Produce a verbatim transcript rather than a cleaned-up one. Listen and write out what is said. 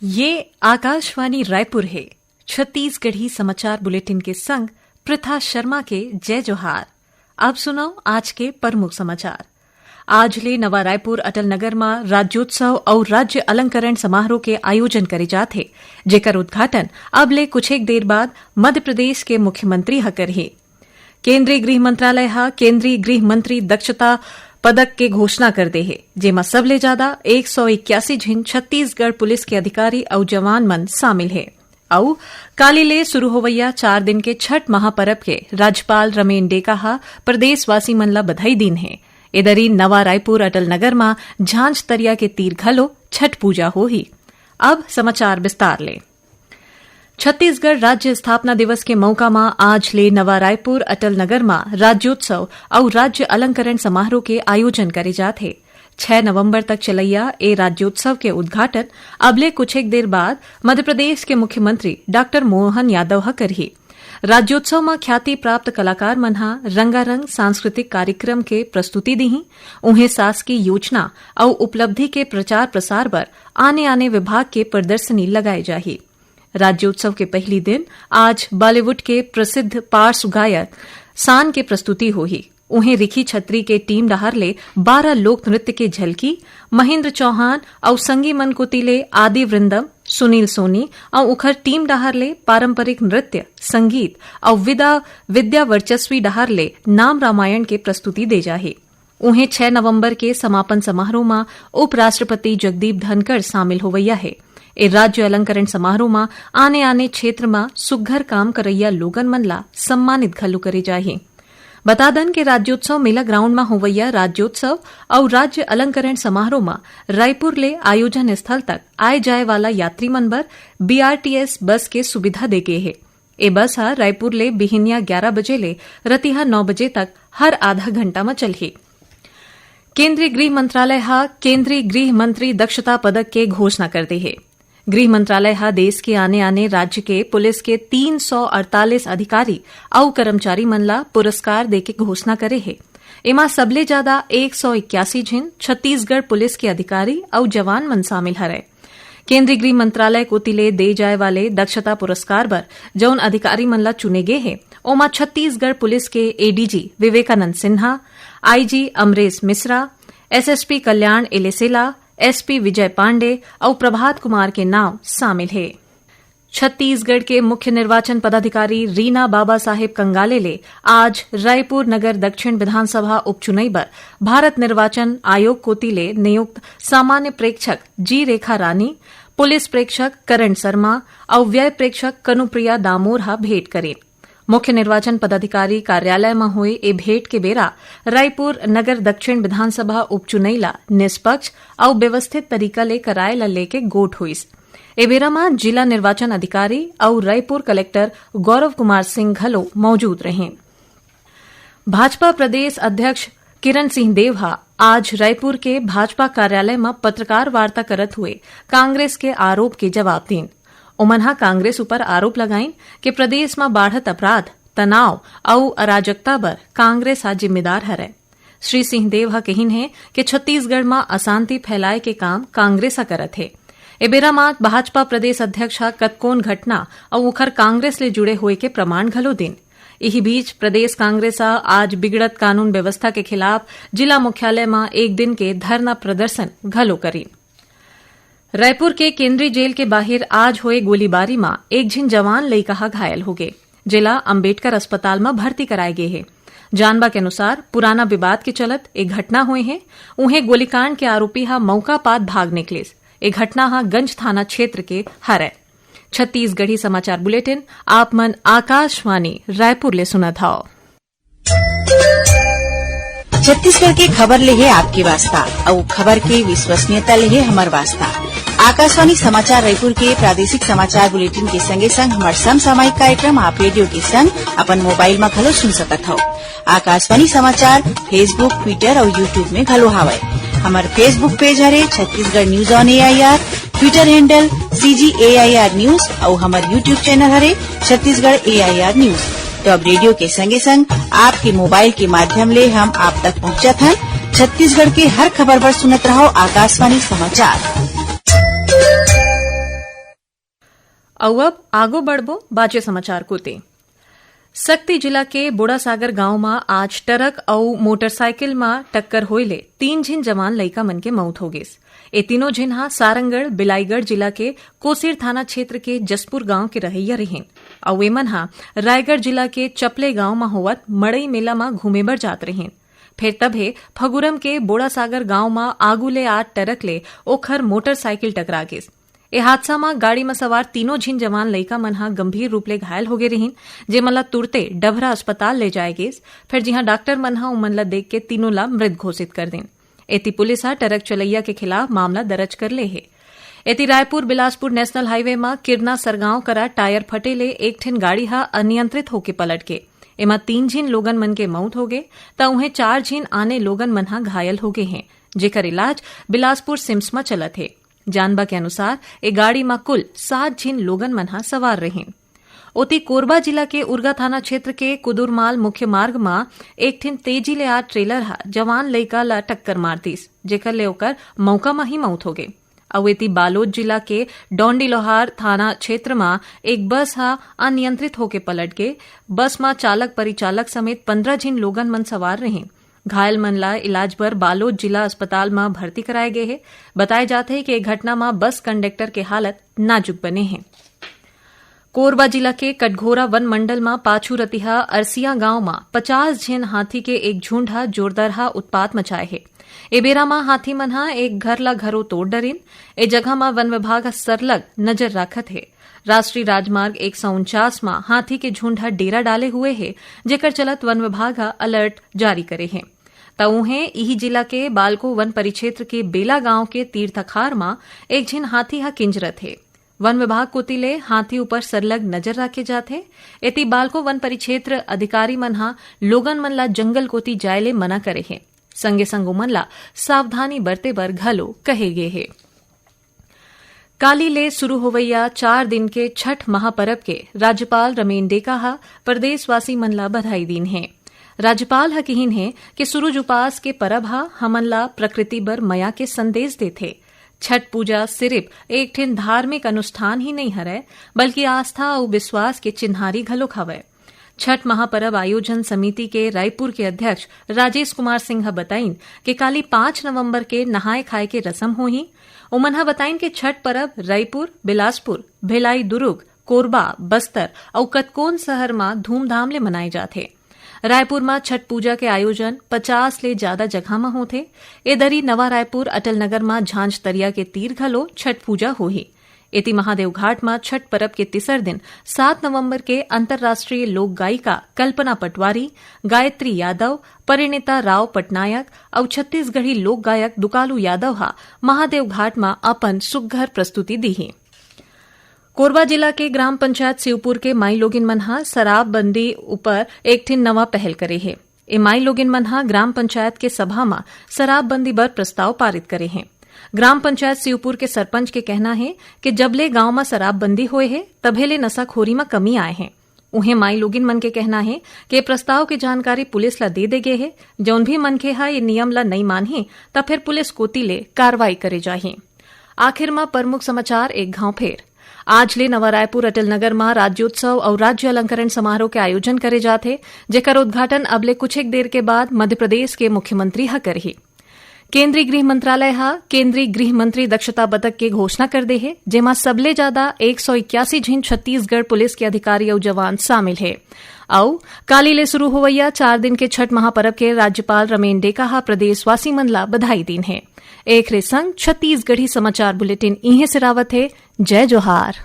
ये आकाशवाणी रायपुर हे। छत्तीसगढ़ी समाचार बुलेटिन के संग प्रथा शर्मा के जय जोहार। अब सुनव आज के प्रमुख समाचार। आज ले नवा रायपुर अटल नगर म राज्योत्सव अउ राज्य अलंकरण समारोह के आयोजन करे जात हे, जेकर उद्घाटन अब ले कुछ एक देर बाद मध्य प्रदेश के मुख्यमंत्री ह करही। केंद्रीय गृह मंत्रालय ह केंद्रीय गृह मंत्री दक्षता पदक के घोषणा कर दे हे, जेमा सबले जादा एक सौ इक्यासी झिन छत्तीसगढ़ पुलिस के अधिकारी अउ जवान मन शामिल हे। अउ काली ले शुरू होवइया चार दिन के छठ महापर्व के राज्यपाल रमेन डेका ह प्रदेशवासी मन ल बधाई दीन हे। एदरी नवा रायपुर अटल नगर म झांझ तरिया के तीर घलो छठ पूजा होही। अब समाचार विस्तार ले। छत्तीसगढ़ राज्य स्थापना दिवस के मौका म आज ले नवा रायपुर अटल नगर म राज्योत्सव अउ राज्य अलंकरण समारोह के आयोजन करे जात हे। छह नवंबर तक चलइया ए राज्योत्सव के उद्घाटन अब ले कुछ एक देर बाद मध्य प्रदेश के मुख्यमंत्री डॉक्टर मोहन यादव ह करही। राज्योत्सव म ख्याति प्राप्त कलाकार मन ह रंगारंग सांस्कृतिक कार्यक्रम के प्रस्तुति दिही। उहें शासकीय योजना अउ उपलब्धि के प्रचार प्रसार बर आने-आने विभाग के प्रदर्शनी लगाए जाही। राज्योत्सव के पहली दिन आज बॉलीवुड के प्रसिद्ध पार्श्व गायक सान के प्रस्तुति होही। उहें रिखी छत्री के टीम डहार ले बारह लोक नृत्य के झलकी, महेंद्र चौहान अउ संगी मन कोति ले आदि वृंदम, सुनील सोनी अउ उखर टीम डहार ले पारंपरिक नृत्य, संगीत अउ विदा, विद्या वर्चस्वी डहार ले नाम रामायण के प्रस्तुति दे जाही। उहें छह नवंबर के समापन समारोह म उपराष्ट्रपति जगदीप धनखड़ शामिल होवइया हे। ए राज्य अलंकरण समारोह म आने-आने क्षेत्र म सुग्घर काम करइया लोगन मन ला सम्मानित घलो करे जाही। बता दन के राज्योत्सव मेला ग्राउंड म होवइया राज्योत्सव अउ राज्य अलंकरण समारोह म रायपुर ले आयोजन स्थल तक आए जाए वाला यात्री मन बर बीआरटीएस बस के सुविधा दे गे हे। ए बस ह रायपुर ले बिहिनिया ग्यारा बजे ले रतिहा नौ बजे तक हर आधा घंटा म चलही। केंद्रीय गृह मंत्रालय ह केंद्रीय गृह मंत्री दक्षता पदक के घोषणा कर दे हे। गृह मंत्रालय ह देश के आने-आने राज्य के पुलिस के तीन सौ अड़तालीस अधिकारी अउ कर्मचारी मन ला पुरस्कार देके घोषणा करे हे। एमा सबले जादा एक सौ इक्यासी झिन छत्तीसगढ़ पुलिस के अधिकारी अउ जवान मन शामिल हरय। केंद्रीय गृह मंत्रालय कोति ले दे जाए वाले दक्षता पुरस्कार बर जउन अधिकारी मन ला चुने गे हे, ओमा छत्तीसगढ़ पुलिस के ADG Vivekanand Sinha, IG Amresh Mishra, SSP Kalyan Elesela, SP Vijay Pandey अउ प्रभात कुमार के नाव शामिल हे। छत्तीसगढ़ के मुख्य निर्वाचन पदाधिकारी रीना बाबा साहेब कंगाले ले आज रायपुर नगर दक्षिण विधानसभा उपचुनई बर भारत निर्वाचन आयोग कोति ले नियुक्त सामान्य प्रेक्षक जी रेखा रानी, पुलिस प्रेक्षक करण शर्मा अउ व्यय प्रेक्षक कनुप्रिया दामोर ह भेंट करीन। मुख्य निर्वाचन पदाधिकारी कार्यालय म होए ए भेंट के बेरा रायपुर नगर दक्षिण विधानसभा उपचुनई ला निष्पक्ष अउ व्यवस्थित तरीका ले कराए ला लेके गोठ होइस। ए बेरा म जिला निर्वाचन अधिकारी अउ रायपुर कलेक्टर गौरव कुमार सिंह घलो मौजूद रहिन। भाजपा प्रदेश अध्यक्ष किरण सिंह देव ह आज रायपुर के भाजपा कार्यालय म पत्रकार वार्ता करत हुए कांग्रेस के आरोप के जवाब दीन। ओमन ह कांग्रेस ऊपर आरोप लगाइन कि प्रदेश म बाढ़त अपराध, तनाव अउ अराजकता बर कांग्रेस ह जिम्मेदार हरय। श्री सिंहदेव ह कहिन हे कि छत्तीसगढ़ म अशांति फैलाए के काम कांग्रेस ह करत हे। ए बेरा म भाजपा प्रदेश अध्यक्ष ह कतकोन घटना अउ उखर कांग्रेस ले जुड़े होए के प्रमाण घलो दिन। इही बीच, प्रदेश कांग्रेस ह आज बिगड़त कानून व्यवस्था के खिलाफ जिला मुख्यालय म एक दिन के धरना प्रदर्शन घलो करीन। रायपुर के केंद्रीय जेल के बाहिर आज होए गोलीबारी म एक झिन जवान लइका ह घायल होगे, जेला अंबेडकर अस्पताल म भर्ती कराए गे हे। जानबा के अनुसार, पुराना विवाद के चलत ए घटना होए हे। उहें, गोलीकांड के आरोपी ह मौका पात भाग निकलिस। ए घटना ह गंज थाना क्षेत्र के हरय। छत्तीसगढ़ी समाचार बुलेटिन आप मन आकाशवाणी रायपुर ले सुनत हव। छत्तीसगढ़ के खबर ले हे आपके वास्ता, अउ खबर के विश्वसनीयता ले हे हमर वास्ता। आकाशवाणी समाचार रायपुर के प्रादेशिक समाचार बुलेटिन के संगे संग हमर समसामयिक कार्यक्रम आप रेडियो के संग अपन मोबाइल म घलो सुन सकत हव। आकाशवाणी समाचार Facebook, Twitter अउ YouTube में घलो हावय। हमर Facebook पेज हरे Chhattisgarh news on AIR, Twitter handle CG AIR news अउ हमर YouTube चैनल हरे छत्तीसगढ़ AIR news। तो अब रेडियो के संगे संग आपके मोबाइल के माध्यम ले हम आप तक पहुंचत हन। छत्तीसगढ़ के हर खबर बर सुनत रहव आकाशवाणी समाचार। अउ अब आगू बढ़बो बाचे समाचार कोति। सक्ती जिला के बोड़ासागर गांव म आज ट्रक अउ मोटरसाइकिल म टक्कर होए ले तीन झिन जवान लइका मन के मउत हो गिस। ए तीनों झिन ह सारंगढ़ बिलाईगढ़ जिला के कोसीर थाना क्षेत्र के जसपुर गांव के रहइया रिहिन अउ एमन ह रायगढ़ जिला के चपले गांव म होवत मड़ई मेला म घूमे बर जात रिहिन। फेर तभे फगुरम के बोड़ासागर गांव म आगू ले आत ट्रक ले ओखर मोटरसाइकिल टकरा गिस। ए हादसा म गाड़ी म सवार तीनों झिन जवान लइका मन ह गंभीर रूप ले घायल होगे रिहिन, जेमन ल तुरते डभरा अस्पताल ले जाए गिस। फेर जिहां डॉक्टर मन ह उमन ल देख के तीनों ल मृत घोषित कर दिन। एती पुलिस ह ट्रक चलइया के खिलाफ मामला दर्ज कर ले हे। एती रायपुर बिलासपुर नेशनल हाईवे म किरना सरगांव करा टायर फटे ले एक ठिन गाड़ी ह अनियंत्रित होके पलट गे। एमा तीन झिन लोगन मन के मउत होगे, त उहें चार झिन आने लोगन मन ह घायल होगे हें, जेकर इलाज बिलासपुर सिम्स म चलत हे। जानबा के अनुसार, ए गाड़ी म कुल सात झिन लोगन मन ह सवार रहिन। ओती कोरबा जिला के उरगा थाना क्षेत्र के कुदुरमाल मुख्य मार्ग म एक ठिन तेजी ले आ ट्रेलर ह जवान लइका ल टक्कर मार दिस, जेकर ले ओकर मउका म ही मउत होगे। अउ एती बालोद जिला के डोंडीलोहार थाना क्षेत्र म एक बस ह अनियंत्रित होके पलट गे। बस म चालक परिचालक समेत पंद्रह झिन लोगन मन सवार रहिन। घायल मन ला इलाज बर बालोद जिला अस्पताल म भर्ती कराए गे हे। बताए जात हे कि ए घटना म बस कंडक्टर के हालत नाजुक बने हे। कोरबा जिला के कटघोरा वन मंडल म पाछू रतिहा अरसिया गांव म पचास झिन हाथी के एक झुंड ह जोरदारहा उत्पात मचाए हे। ए बेरा म हाथी मन ह एक घर ला घरो तोड़ डरिन। ए जगह म वन विभाग ह सरलग नजर राखत हे। राष्ट्रीय राजमार्ग एक सौ उनचास म हाथी के झुंड ह डेरा डाले हुए हे, जेकर चलत वन विभाग ह अलर्ट जारी करे हे। त उहें इही जिला के बालको वन परिक्षेत्र के बेला गांव के तीर तखार म एक झिन हाथी ह किंजरत हे। वन विभाग कोति ले हाथी ऊपर सरलग नजर राखे जाथे। एती बालको वन परिक्षेत्र अधिकारी मन ह लोगन मन ला जंगल कोति जाए ले मना करे हे। संगे संग उमन ला सावधानी बरते बर घलो कहे गे हे। काली ले शुरू होवइया चार दिन के छठ महापर्व के राज्यपाल रमेन डेका ह प्रदेशवासी मन ला बधाई दीन हे। राज्यपाल ह किहिन हे कि सूरज उपास के परब ह हमन ला प्रकृति बर मया के संदेश देथे। छठ पूजा सिरिफ एक ठिन धार्मिक अनुष्ठान ही नइ हरय, बल्कि आस्था अउ विश्वास के चिन्हारी घलोक हवय। छठ महापरब आयोजन समिति के रायपुर के अध्यक्ष राजेश कुमार सिंह ह बताइन कि काली पाँच नवंबर के नहाय खाय के रसम होही। उमन ह बताइन कि छठ परब रायपुर, बिलासपुर, भिलाई, दुरूग, कोरबा, बस्तर अउ कतकोन शहर म धूमधाम ले मनाए जाथे। रायपुर म छठ पूजा के आयोजन पचास ले जादा जगह म होथे। ए दरी नवा रायपुर अटल नगर म झांझ तरिया के तीर घलो छठ पूजा होही। एती महादेव घाट म छठ परब के तीसर दिन सात नवंबर के अंतर्राष्ट्रीय लोक गायिका कल्पना पटवारी, गायत्री यादव, परिणीता राव पटनायक अउ छत्तीसगढ़ी लोक गायक दुकालू यादव ह महादेव घाट म अपन सुग्घर प्रस्तुति दीही। कोरबा जिला के ग्राम पंचायत शिवपुर के माईलोगिन मन ह शराबबंदी ऊपर एक ठिन नवा पहल करे हे। ए माईलोगिन मन ह ग्राम पंचायत के सभा म शराबबंदी बर प्रस्ताव पारित करे हे। ग्राम पंचायत शिवपुर के सरपंच के कहना हे कि जब ले गांव म शराबबंदी होए हे, तभे ले नशाखोरी म कमी आए हे। उहें माईलोगिन मन के कहना हे कि प्रस्ताव के जानकारी पुलिस ला दे दे गे हे। जउन भी मनखे ह ए नियम ला नइ मानही, त फेर पुलिस कोति ले कार्रवाई करे जाही। आखिर म प्रमुख समाचार एक घांव फेर। आज ले नवा रायपुर अटल नगर म राज्योत्सव अउ राज्य अलंकरण समारोह के आयोजन करे जात हे, जेकर उद्घाटन अब ले कुछ एक देर के बाद मध्य प्रदेश के मुख्यमंत्री ह करही। केंद्रीय गृह मंत्रालय ह केंद्रीय गृह मंत्री दक्षता पदक के घोषणा कर दे हे, जेमा सबले जादा एक सौ इक्यासी झिन छत्तीसगढ़ पुलिस के अधिकारी अउ जवान शामिल हे। अउ काली ले शुरू होवइया चार दिन के छठ महापर्व के राज्यपाल रमेन डेका ह प्रदेशवासी मन ला बधाई दीन हे। एखरे संग छत्तीसगढ़ी समाचार बुलेटिन इहें सिरावत हे। जय जोहार।